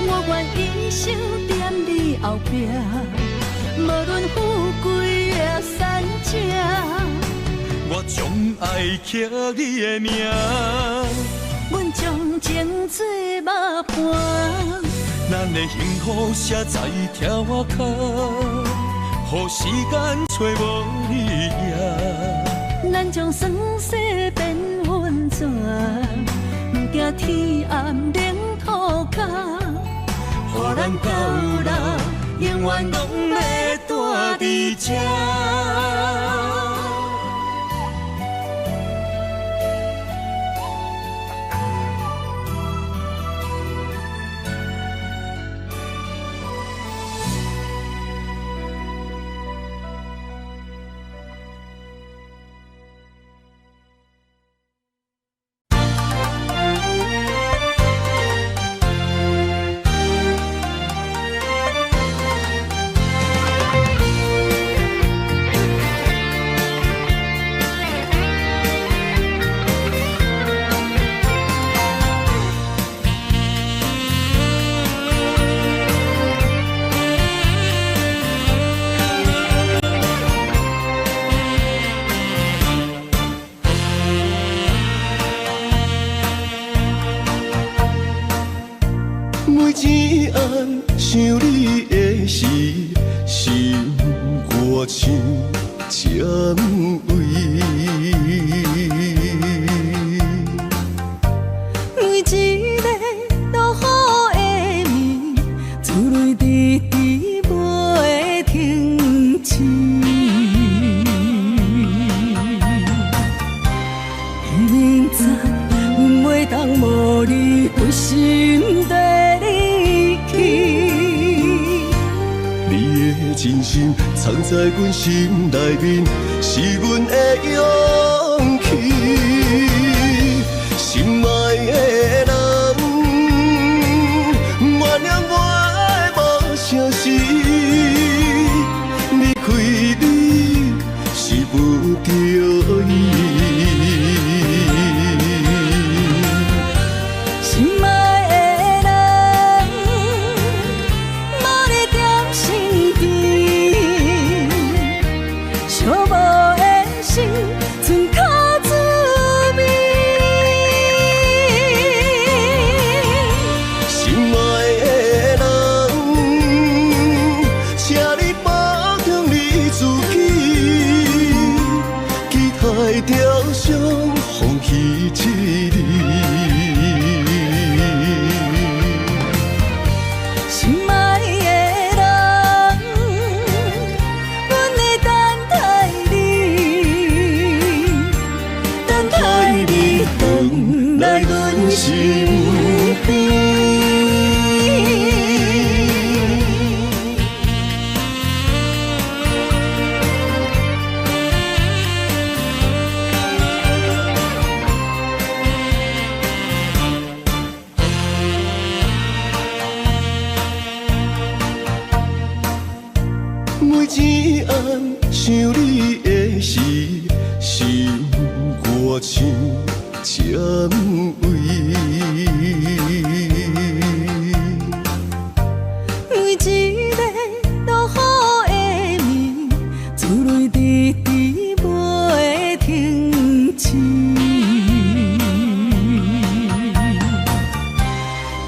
我願一生踮你後壁，無論富貴抑散赤。我將愛刻你的名，阮將情做肉伴。咱的幸福寫在柱仔跤，予時間揣無你影。咱將酸世變温泉，不驚天暗冷塗跤。予咱到老，永遠攏欲蹛佇這。每一暗想你的时，心肝像针位。每一个落雨的暝，珠淚滴滴袂停止。知阮袂當無你規心地離去。你的真心藏在阮心內面，是阮的勇氣。心愛的人，原諒我的無誠實，離開你是不得已。心愛的人，無你踮身邊，寂寞的心賰較滋味。心愛的人，請你保重你自己，期待著相逢彼一日。心愛的人，阮會等待你，等待你轉來阮身邊。每一暗想你的時，心肝像針位。每一个落雨的暝，珠淚滴滴袂停止。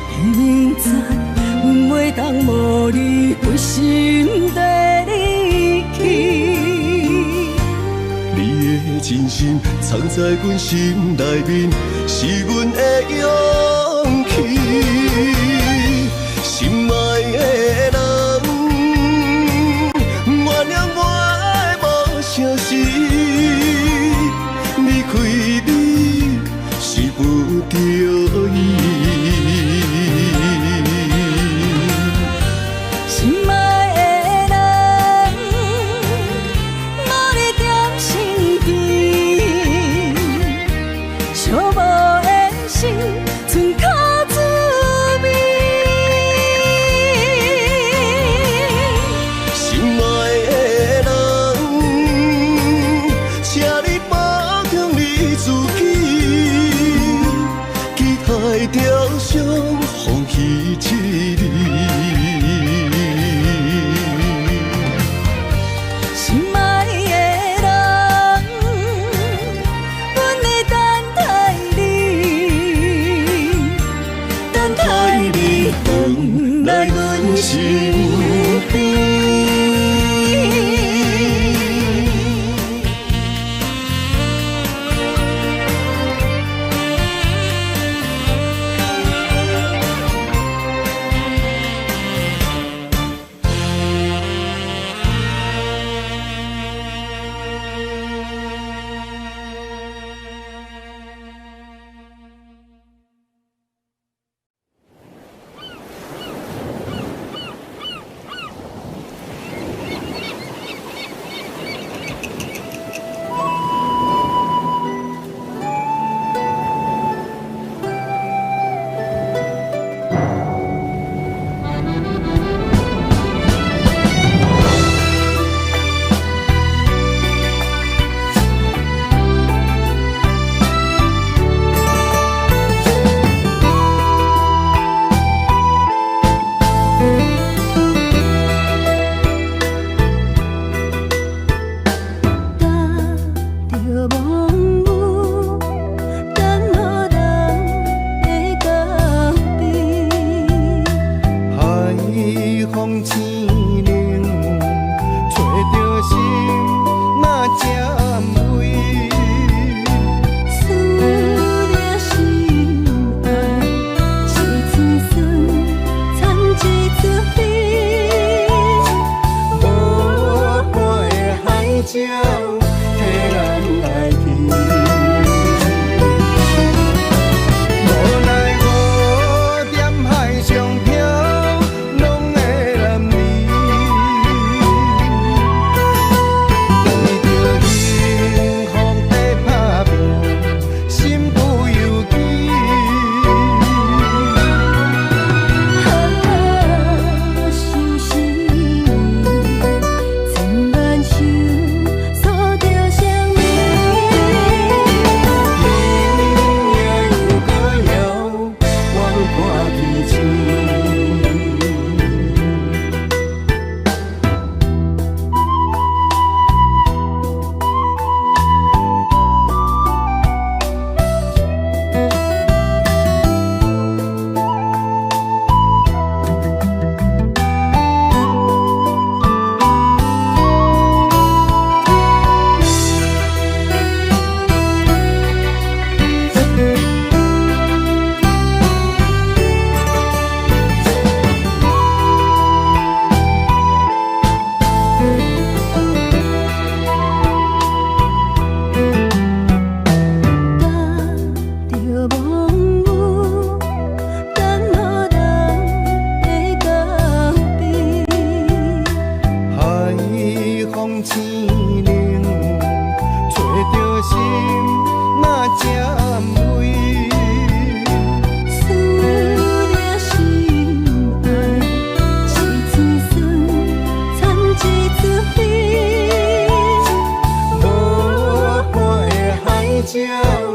明明知阮袂當無你規心地離去。你的真心藏在阮心內面，是阮的勇氣。心愛的人，原諒我的無誠實，離開你是不得已。心愛的人，無你踮身邊，寂寞的心賰較滋味。心愛的人，請你保重你自己，期待著相逢彼一日。心愛的人，阮會等待你，等待你轉來阮身邊。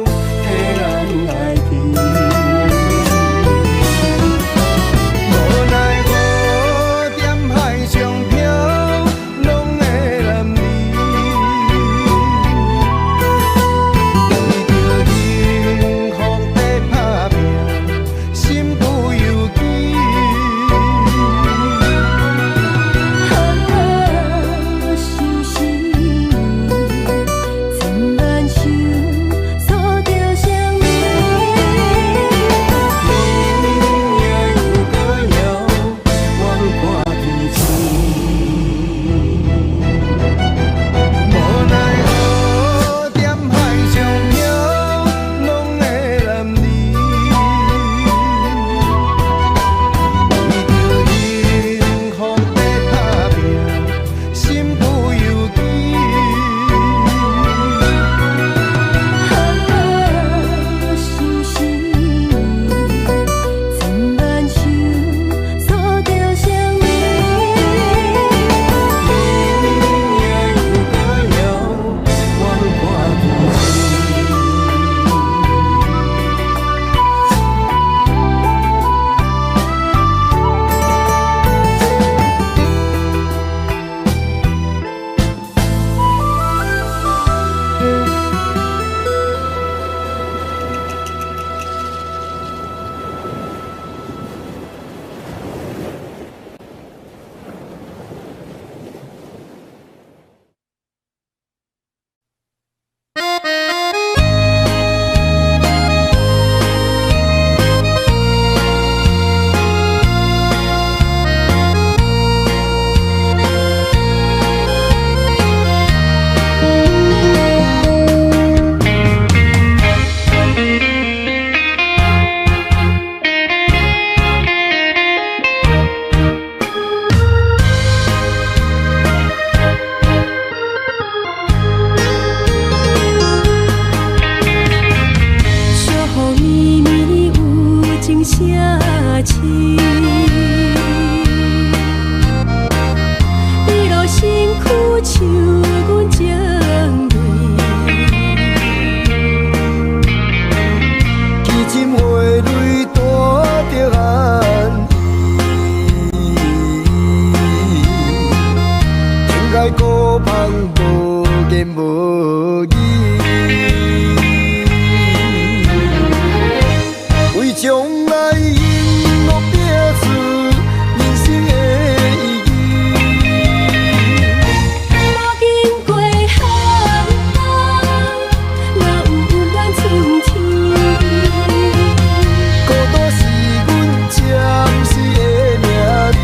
替人來提。無奈何，踮海上漂，攏的男兒，為著幸福在打拼，身不由己。啊，相思，千萬首訴著相思。天夜又閣遙，遠看天星。無奈何，踮海上漂，攏的男兒，為著幸福在打拼，身不由己。啊，相思，千萬首訴著相思。天夜又閣遙，遠看天星。小雨暝暝有情城市，你落身軀像阮情泪。奇針花蕊帶著寒意，天涯孤芳無言無語，為將來幸福拼出人生的意義。無經過寒冬，哪有溫暖春天？孤獨是阮暫時的名字。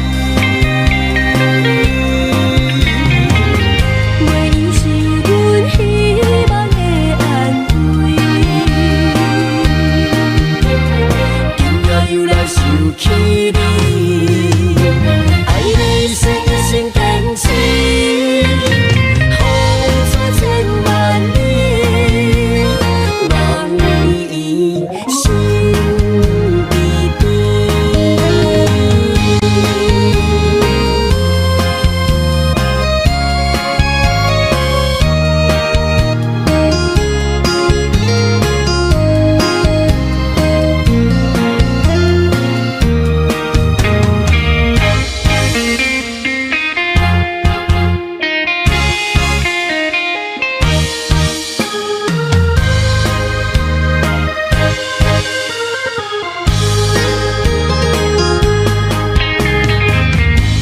袂用是阮希望的安慰。今夜又來想起你，愛你是一生堅持，風吹千萬里，望你心甜甜。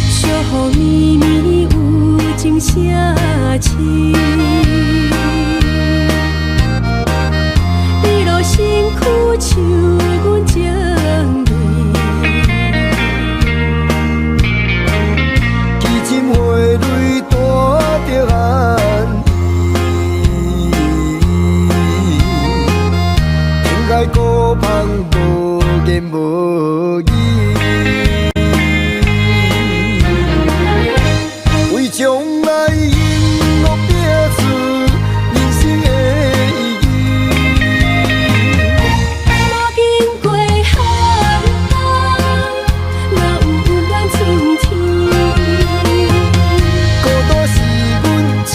小雨暝暝有情城市，你落身軀像阮情泪。奇針花蕊帶著寒意，天涯孤芳無言無語，為將來幸福拼出人生的意義。無經過寒冬，哪有溫暖春天？孤獨是阮暫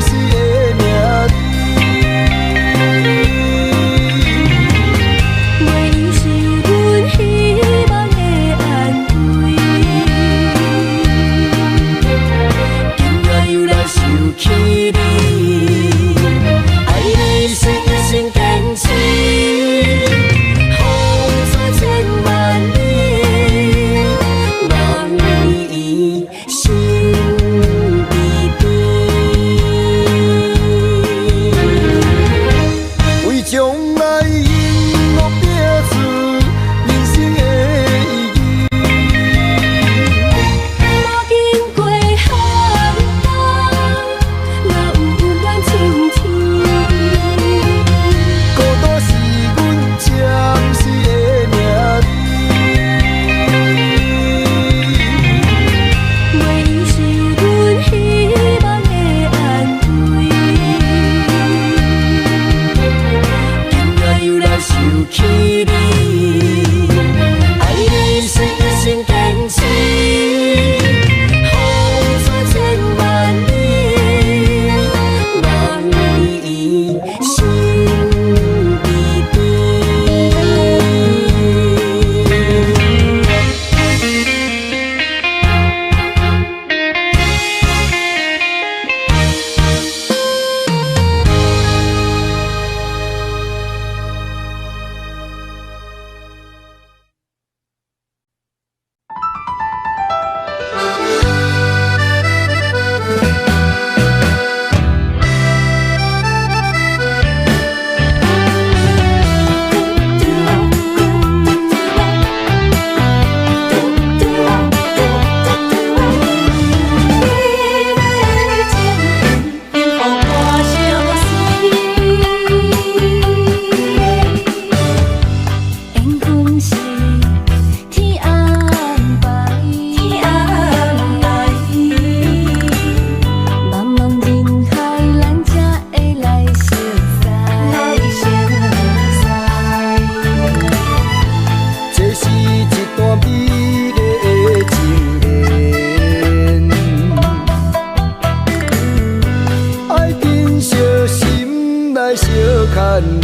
時的名字。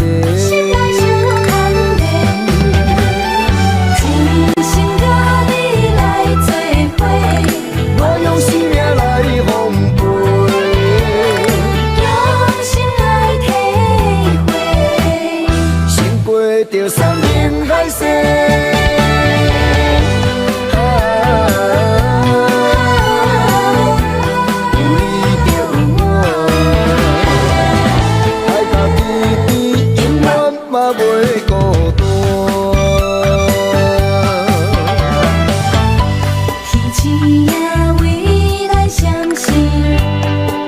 連。心來相牽連，真心佮你來做伙，我用生命來奉陪，用心來體會，勝過著山盟海誓。啊，有你就有我，海角天邊永遠嘛袂孤單。天星也為咱閃爍，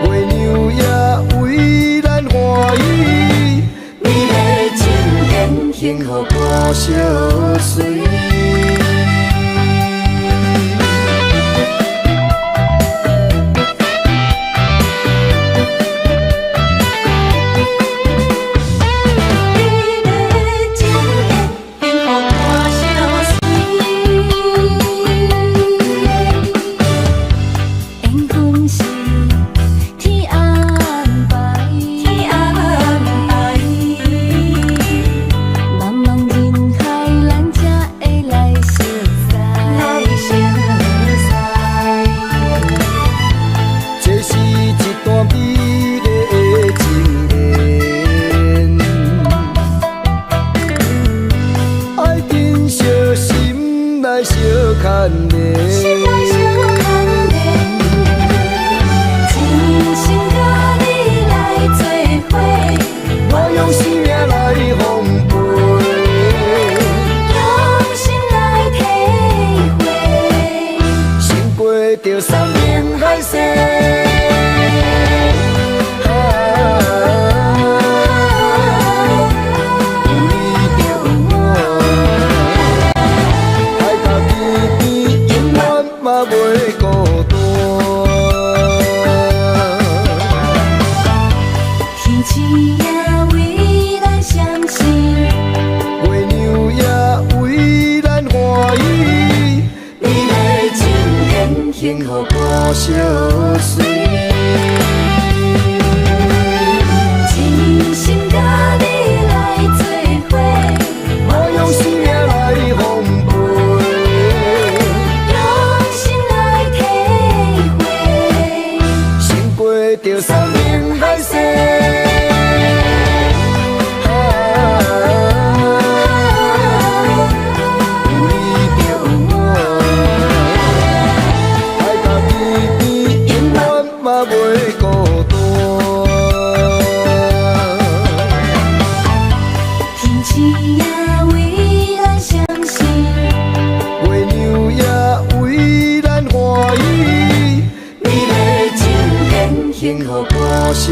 月娘也為咱歡喜，美麗情緣幸福伴相隨。美麗情緣幸福伴相隨。緣分是天安排，天安排。茫茫人海，咱才會來熟似，來熟似。這是一段美麗的情緣，愛珍惜心內相牽連。心內相牽連，真心佮你來做伙，我用生命來奉陪，用心來體會，勝過著山盟海誓。啊，有你就有我，海角天邊永遠嘛袂孤單。天星也為咱閃爍，月娘也為咱歡喜，美麗情緣幸福伴相隨。真心佮你來做伙，我用生命來奉陪，用心來體會，勝過著山盟海誓。啊，有你就有我，海角天邊永遠嘛袂孤單。天星也為咱閃爍，月娘也為咱歡喜，美麗情緣幸福伴相